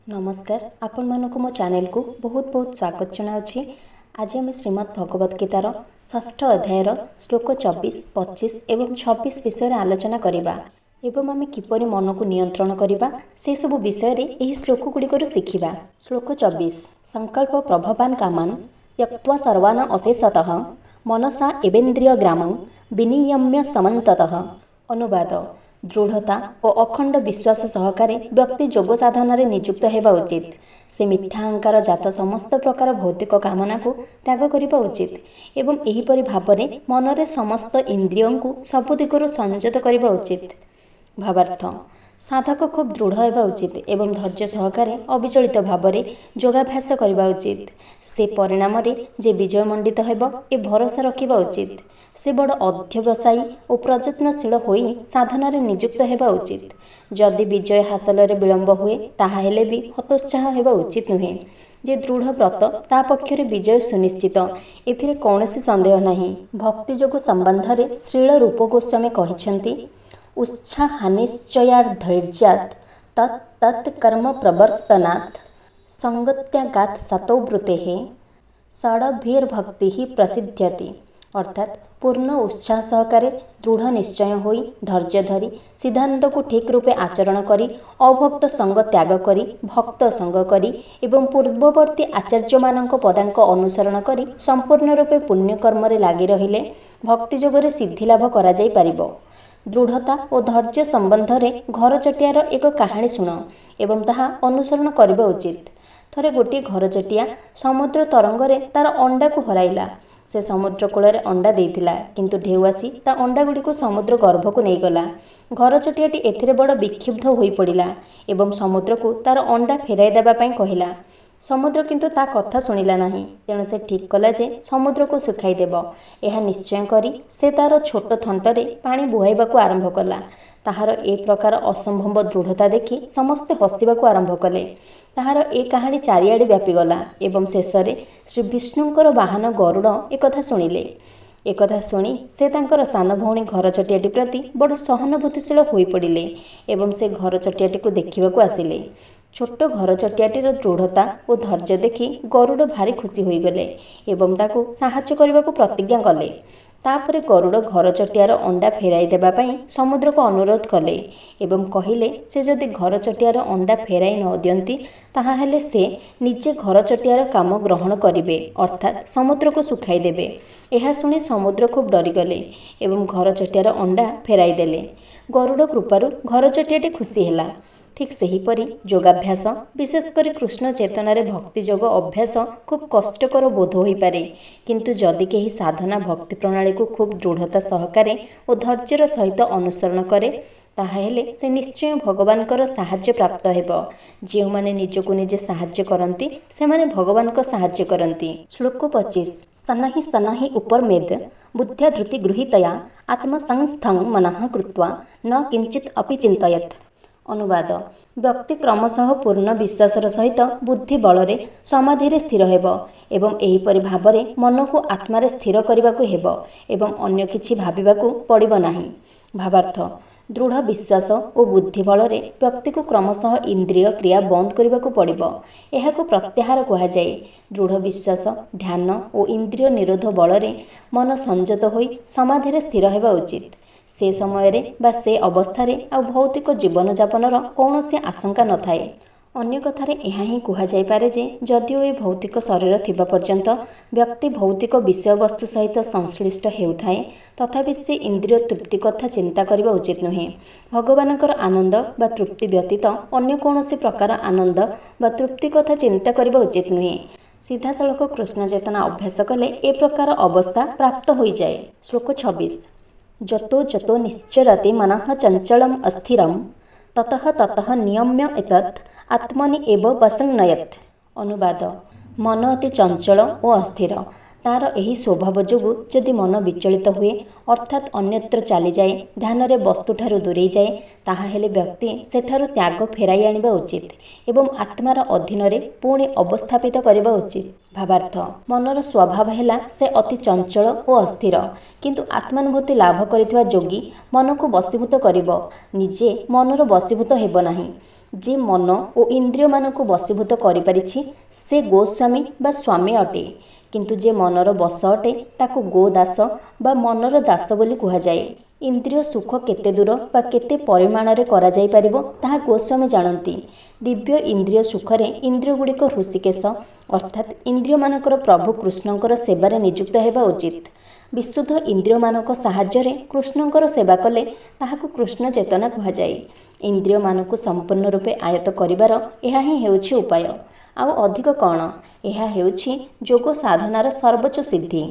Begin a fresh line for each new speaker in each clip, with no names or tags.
ନମସ୍କାର, ଆପଣମାନଙ୍କୁ ମୋ ଚ୍ୟାନେଲକୁ ବହୁତ ବହୁତ ସ୍ୱାଗତ ଜଣାଉଛି। ଆଜି ଆମେ ଶ୍ରୀମଦ୍ ଭଗବତ ଗୀତାର ଷଷ୍ଠ ଅଧ୍ୟାୟର ଶ୍ଲୋକ 24, 25 ଏବଂ 26 ବିଷୟରେ ଆଲୋଚନା କରିବା ଏବଂ ଆମେ କିପରି ମନକୁ ନିୟନ୍ତ୍ରଣ କରିବା ସେସବୁ ବିଷୟରେ ଏହି ଶ୍ଲୋକ ଗୁଡ଼ିକରୁ ଶିଖିବା। ଶ୍ଲୋକ 24। ସଂକଳ୍ପ ପ୍ରଭବାନ କାମାନ ତ୍ୟକ୍ତ୍ୱା ସର୍ବାନ ଅଶେଷତଃ ମନସା ଏବେନ୍ଦ୍ରିୟ ଗ୍ରାମଂ ବିନିୟମ୍ୟ ସମନ୍ତତଃ। ଅନୁବାଦ: ଦୃଢ଼ତା ଓ ଅଖଣ୍ଡ ବିଶ୍ୱାସ ସହକାରେ ବ୍ୟକ୍ତି ଯୋଗ ସାଧନାରେ ନିଯୁକ୍ତ ହେବା ଉଚିତ। ସେ ମିଥ୍ୟା ଅହଙ୍କାର ଜାତ ସମସ୍ତ ପ୍ରକାର ଭୌତିକ କାମନାକୁ ତ୍ୟାଗ କରିବା ଉଚିତ ଏବଂ ଏହିପରି ଭାବରେ ମନରେ ସମସ୍ତ ଇନ୍ଦ୍ରିୟଙ୍କୁ ସବୁ ଦିଗରୁ ସଂଯତ କରିବା ଉଚିତ। ଭାବାର୍ଥ: ସାଧକ ଖୁବ୍ ଦୃଢ଼ ହେବା ଉଚିତ ଏବଂ ଧୈର୍ଯ୍ୟ ସହକାରେ ଅବିଚଳିତ ଭାବରେ ଯୋଗାଭ୍ୟାସ କରିବା ଉଚିତ। ସେ ପରିଣାମରେ ଯେ ବିଜୟମଣ୍ଡିତ ହେବ, ଏ ଭରସା ରଖିବା ଉଚିତ। ସେ ବଡ଼ ଅଧ୍ୟବସାୟୀ ଓ ପ୍ରଯତ୍ନଶୀଳ ହୋଇ ସାଧନାରେ ନିଯୁକ୍ତ ହେବା ଉଚିତ। ଯଦି ବିଜୟ ହାସଲରେ ବିଳମ୍ବ ହୁଏ, ତାହାହେଲେ ବି ହତୋତ୍ସାହ ହେବା ଉଚିତ ନୁହେଁ। ଯେ ଦୃଢ଼ବ୍ରତ, ତା ପକ୍ଷରେ ବିଜୟ ସୁନିଶ୍ଚିତ, ଏଥିରେ କୌଣସି ସନ୍ଦେହ ନାହିଁ। ଭକ୍ତିଯୋଗ ସମ୍ବନ୍ଧରେ ଶ୍ରୀଳ ରୂପ ଗୋସ୍ୱାମୀ କହିଛନ୍ତି, ଉତ୍ସାହାନ୍ନିଶ୍ଚୟାద్ధୈର୍ଯ୍ୟାତ୍ ତତ୍ ତତ୍ କର୍ମ ପ୍ରବର୍ତ୍ତନାତ୍ ସଙ୍ଗତ୍ୟାଗାତ୍ ସତୋ ବୃତ୍ତେଃ ଷଡ୍ଭିର୍ଭକ୍ତିଃ ପ୍ରସିଦ୍ଧ୍ୟତି। ଅର୍ଥାତ୍ ପୂର୍ଣ୍ଣ ଉତ୍ସାହ ସହକାରେ ଦୃଢ଼ ନିଶ୍ଚୟ ହୋଇ, ଧୈର୍ଯ୍ୟ ଧରି, ସିଦ୍ଧାନ୍ତକୁ ଠିକ୍ ରୂପେ ଆଚରଣ କରି, ଅଭକ୍ତ ସଙ୍ଗ ତ୍ୟାଗ କରି ଭକ୍ତ ସଙ୍ଗ କରି ଏବଂ ପୂର୍ବବର୍ତ୍ତୀ ଆଚାର୍ଯ୍ୟମାନଙ୍କ ପଦାଙ୍କ ଅନୁସରଣ କରି ସମ୍ପୂର୍ଣ୍ଣ ରୂପେ ପୁଣ୍ୟକର୍ମରେ ଲାଗି ରହିଲେ ଭକ୍ତିଯୋଗରେ ସିଦ୍ଧିଲାଭ କରାଯାଇପାରିବ। ଦୃଢ଼ତା ଓ ଧୈର୍ଯ୍ୟ ସମ୍ବନ୍ଧରେ ଘରଚଟିଆର ଏକ କାହାଣୀ ଶୁଣ ଏବଂ ତାହା ଅନୁସରଣ କରିବା ଉଚିତ। ଥରେ ଗୋଟିଏ ଘରଚଟିଆ ସମୁଦ୍ର ତରଙ୍ଗରେ ତା'ର ଅଣ୍ଡାକୁ ହରାଇଲା। ସେ ସମୁଦ୍ର କୂଳରେ ଅଣ୍ଡା ଦେଇଥିଲା, କିନ୍ତୁ ଢେଉ ଆସି ତା ଅଣ୍ଡାଗୁଡ଼ିକୁ ସମୁଦ୍ର ଗର୍ଭକୁ ନେଇଗଲା। ଘରଚଟିଆଟି ଏଥିରେ ବଡ଼ ବିକ୍ଷୁବ୍ଧ ହୋଇପଡ଼ିଲା ଏବଂ ସମୁଦ୍ରକୁ ତା'ର ଅଣ୍ଡା ଫେରାଇ ଦେବା ପାଇଁ କହିଲା। ସମୁଦ୍ର କିନ୍ତୁ ତା କଥା ଶୁଣିଲା ନାହିଁ। ତେଣୁ ସେ ଠିକ୍ କଲା ଯେ ସମୁଦ୍ରକୁ ଶୁଖାଇ ଦେବ। ଏହା ନିଶ୍ଚୟ କରି ସେ ତା'ର ଛୋଟ ଥଣ୍ଟରେ ପାଣି ବୁହାଇବାକୁ ଆରମ୍ଭ କଲା। ତାହାର ଏ ପ୍ରକାର ଅସମ୍ଭବ ଦୃଢ଼ତା ଦେଖି ସମସ୍ତେ ହସିବାକୁ ଆରମ୍ଭ କଲେ। ତାହାର ଏ କାହାଣୀ ଚାରିଆଡ଼େ ବ୍ୟାପିଗଲା ଏବଂ ଶେଷରେ ଶ୍ରୀ ବିଷ୍ଣୁଙ୍କର ବାହନ ଗରୁଡ଼ ଏକଥା ଶୁଣିଲେ। ଏକଥା ଶୁଣି ସେ ତାଙ୍କର ସାନ ଭଉଣୀ ଘରଚଟିଆଟି ପ୍ରତି ବଡ଼ ସହାନୁଭୂତିଶୀଳ ହୋଇପଡ଼ିଲେ ଏବଂ ସେ ଘରଚଟିଆଟିକୁ ଦେଖିବାକୁ ଆସିଲେ। ଛୋଟ ଘରଚଟିଆଟିର ଦୃଢ଼ତା ଓ ଧୈର୍ଯ୍ୟ ଦେଖି ଗରୁଡ଼ ଭାରି ଖୁସି ହୋଇଗଲେ ଏବଂ ତାକୁ ସାହାଯ୍ୟ କରିବାକୁ ପ୍ରତିଜ୍ଞା କଲେ। ତାପରେ ଗରୁଡ଼ ଘରଚଟିଆର ଅଣ୍ଡା ଫେରାଇ ଦେବା ପାଇଁ ସମୁଦ୍ରକୁ ଅନୁରୋଧ କଲେ ଏବଂ କହିଲେ, ସେ ଯଦି ଘରଚଟିଆର ଅଣ୍ଡା ଫେରାଇ ନ ଦିଅନ୍ତି, ତାହାହେଲେ ସେ ନିଜେ ଘରଚଟିଆର କାମ ଗ୍ରହଣ କରିବେ, ଅର୍ଥାତ୍ ସମୁଦ୍ରକୁ ଶୁଖାଇ ଦେବେ। ଏହା ଶୁଣି ସମୁଦ୍ର ଖୁବ୍ ଡରିଗଲେ ଏବଂ ଘରଚଟିଆର ଅଣ୍ଡା ଫେରାଇ ଦେଲେ। ଗରୁଡ଼ କୃପାରୁ ଘରଚଟିଆଟି ଖୁସି ହେଲା। ଠିକ୍ ସେହିପରି ଯୋଗାଭ୍ୟାସ, ବିଶେଷ କରି କୃଷ୍ଣ ଚେତନାରେ ଭକ୍ତିଯୋଗ ଅଭ୍ୟାସ ଖୁବ୍ କଷ୍ଟକର ବୋଧ ହୋଇପାରେ। କିନ୍ତୁ ଯଦି କେହି ସାଧନା ଭକ୍ତି ପ୍ରଣାଳୀକୁ ଖୁବ୍ ଦୃଢ଼ତା ସହକାରେ ଓ ଧୈର୍ଯ୍ୟର ସହିତ ଅନୁସରଣ କରେ, ତାହାହେଲେ ସେ ନିଶ୍ଚୟ ଭଗବାନଙ୍କର ସାହାଯ୍ୟ ପ୍ରାପ୍ତ ହେବ। ଯେଉଁମାନେ ନିଜକୁ ନିଜେ ସାହାଯ୍ୟ କରନ୍ତି, ସେମାନେ ଭଗବାନଙ୍କ ସାହାଯ୍ୟ କରନ୍ତି। ଶ୍ଲୋକ 25। ଶନୈଃ ଶନୈଃ ଉପରମେଦ୍ ବୁଦ୍ଧ୍ୟା ଧୃତି ଗୃହୀତୟା ଆତ୍ମସଂସ୍ଥଂ ମନଃ କୃତ୍ୱା ନ କିଞ୍ଚିତ୍ ଅପି ଚିନ୍ତୟେତ୍। ଅନୁବାଦ: ବ୍ୟକ୍ତି କ୍ରମଶଃ ପୂର୍ଣ୍ଣ ବିଶ୍ୱାସର ସହିତ ବୁଦ୍ଧି ବଳରେ ସମାଧିରେ ସ୍ଥିର ହେବ ଏବଂ ଏହିପରି ଭାବରେ ମନକୁ ଆତ୍ମାରେ ସ୍ଥିର କରିବାକୁ ହେବ ଏବଂ ଅନ୍ୟ କିଛି ଭାବିବାକୁ ପଡ଼ିବ ନାହିଁ। ଭାବାର୍ଥ: ଦୃଢ଼ ବିଶ୍ୱାସ ଓ ବୁଦ୍ଧି ବଳରେ ବ୍ୟକ୍ତିକୁ କ୍ରମଶଃ ଇନ୍ଦ୍ରିୟ କ୍ରିୟା ବନ୍ଦ କରିବାକୁ ପଡ଼ିବ। ଏହାକୁ ପ୍ରତ୍ୟାହାର କୁହାଯାଏ। ଦୃଢ଼ ବିଶ୍ୱାସ, ଧ୍ୟାନ ଓ ଇନ୍ଦ୍ରିୟ ନିରୋଧ ବଳରେ ମନ ସଂଯତ ହୋଇ ସମାଧିରେ ସ୍ଥିର ହେବା ଉଚିତ। ସେ ସମୟରେ ବା ସେ ଅବସ୍ଥାରେ ଆଉ ଭୌତିକ ଜୀବନଯାପନର କୌଣସି ଆଶଙ୍କା ନଥାଏ। ଅନ୍ୟ କଥାରେ ଏହା ହିଁ କୁହାଯାଇପାରେ ଯେ, ଯଦିଓ ଏ ଭୌତିକ ଶରୀର ଥିବା ପର୍ଯ୍ୟନ୍ତ ବ୍ୟକ୍ତି ଭୌତିକ ବିଷୟବସ୍ତୁ ସହିତ ସଂଶ୍ଳିଷ୍ଟ ହେଉଥାଏ, ତଥାପି ସେ ଇନ୍ଦ୍ରିୟ ତୃପ୍ତି କଥା ଚିନ୍ତା କରିବା ଉଚିତ ନୁହେଁ। ଭଗବାନଙ୍କର ଆନନ୍ଦ ବା ତୃପ୍ତି ବ୍ୟତୀତ ଅନ୍ୟ କୌଣସି ପ୍ରକାର ଆନନ୍ଦ ବା ତୃପ୍ତି କଥା ଚିନ୍ତା କରିବା ଉଚିତ ନୁହେଁ। ସିଧାସଳଖ କୃଷ୍ଣ ଚେତନା ଅଭ୍ୟାସ କଲେ ଏ ପ୍ରକାର ଅବସ୍ଥା ପ୍ରାପ୍ତ ହୋଇଯାଏ। ଶ୍ଲୋକ 26। ଯତୋ ଯତୋ ନିଶ୍ଚରତି ମନଃ ଚଞ୍ଚଳମ୍ ଅସ୍ଥିରମ୍ ତତଃ ତତଃ ନିୟମ୍ୟ ଏତତ୍ ଆତ୍ମନି ଏବ ବଶଂ ନୟେତ୍। ଅନୁବାଦ: ମନ ଅତି ଚଞ୍ଚଳ ଓ ଅସ୍ଥିର। ତା'ର ଏହି ସ୍ୱଭାବ ଯୋଗୁଁ ଯଦି ମନ ବିଚଳିତ ହୁଏ, ଅର୍ଥାତ୍ ଅନ୍ୟତ୍ର ଚାଲିଯାଏ, ଧ୍ୟାନରେ ବସ୍ତୁଠାରୁ ଦୂରେଇଯାଏ, ତାହାହେଲେ ବ୍ୟକ୍ତି ସେଠାରୁ ତ୍ୟାଗ ଫେରାଇ ଆଣିବା ଉଚିତ ଏବଂ ଆତ୍ମାର ଅଧୀନରେ ପୁଣି ଅବସ୍ଥାପିତ କରିବା ଉଚିତ। ଭାବାର୍ଥ: ମନର ସ୍ୱଭାବ ହେଲା ସେ ଅତି ଚଞ୍ଚଳ ଓ ଅସ୍ଥିର। କିନ୍ତୁ ଆତ୍ମାନୁଭୂତି ଲାଭ କରିଥିବା ଯୋଗୀ ମନକୁ ବଶୀଭୂତ କରିବ, ନିଜେ ମନର ବଶୀଭୂତ ହେବ ନାହିଁ। ଯେ ମନ ଓ ଇନ୍ଦ୍ରିୟମାନଙ୍କୁ ବଶୀଭୂତ କରିପାରିଛି, ସେ ଗୋସ୍ୱାମୀ ବା ସ୍ୱାମୀ ଅଟେ। କିନ୍ତୁ ଯେ ମନର ବଶ ଅଟେ, ତାକୁ ଗୋଦାସ ବା ମନର ଦାସ ବୋଲି କୁହାଯାଏ। ଇନ୍ଦ୍ରିୟ ସୁଖ କେତେ ଦୂର ବା କେତେ ପରିମାଣରେ କରାଯାଇପାରିବ, ତାହା ଗୋସ୍ୱାମୀ ଜାଣନ୍ତି। ଦିବ୍ୟ ଇନ୍ଦ୍ରିୟ ସୁଖରେ ଇନ୍ଦ୍ରିୟଗୁଡ଼ିକ ହୃଷିକେଶ ଅର୍ଥାତ୍ ଇନ୍ଦ୍ରିୟମାନଙ୍କର ପ୍ରଭୁ କୃଷ୍ଣଙ୍କର ସେବାରେ ନିଯୁକ୍ତ ହେବା ଉଚିତ। ବିଶୁଦ୍ଧ ଇନ୍ଦ୍ରିୟମାନଙ୍କ ସାହାଯ୍ୟରେ କୃଷ୍ଣଙ୍କର ସେବା କଲେ ତାହାକୁ କୃଷ୍ଣ ଚେତନା କୁହାଯାଏ। ଇନ୍ଦ୍ରିୟମାନଙ୍କୁ ସମ୍ପୂର୍ଣ୍ଣ ରୂପେ ଆୟତ୍ତ କରିବାର ଏହା ହିଁ ହେଉଛି ଉପାୟ। ଆଉ ଅଧିକ କ'ଣ? ଏହା ହେଉଛି ଯୋଗ ସାଧନାର ସର୍ବୋଚ୍ଚ ସିଦ୍ଧି।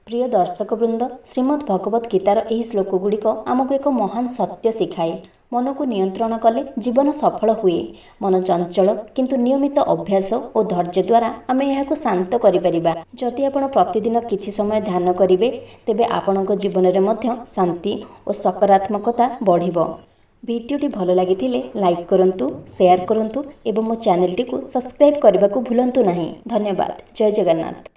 ପ୍ରିୟ ଦର୍ଶକ ବୃନ୍ଦ, ଶ୍ରୀମଦ୍ ଭଗବତ ଗୀତାର ଏହି ଶ୍ଲୋକଗୁଡ଼ିକ ଆମକୁ ଏକ ମହାନ ସତ୍ୟ ଶିଖାଏ। ମନକୁ ନିୟନ୍ତ୍ରଣ କଲେ ଜୀବନ ସଫଳ ହୁଏ। ମନ ଚଞ୍ଚଳ, କିନ୍ତୁ ନିୟମିତ ଅଭ୍ୟାସ ଓ ଧୈର୍ଯ୍ୟ ଦ୍ୱାରା ଆମେ ଏହାକୁ ଶାନ୍ତ କରିପାରିବା। ଯଦି ଆପଣ ପ୍ରତିଦିନ କିଛି ସମୟ ଧ୍ୟାନ କରିବେ, ତେବେ ଆପଣଙ୍କ ଜୀବନରେ ମଧ୍ୟ ଶାନ୍ତି ଓ ସକାରାତ୍ମକତା ବଢ଼ିବ। ଭିଡ଼ିଓଟି ଭଲ ଲାଗିଥିଲେ ଲାଇକ୍ କରନ୍ତୁ, ସେୟାର କରନ୍ତୁ ଏବଂ ମୋ ଚ୍ୟାନେଲଟିକୁ ସବସ୍କ୍ରାଇବ୍ କରିବାକୁ ଭୁଲନ୍ତୁ ନାହିଁ। ଧନ୍ୟବାଦ। ଜୟ ଜଗନ୍ନାଥ।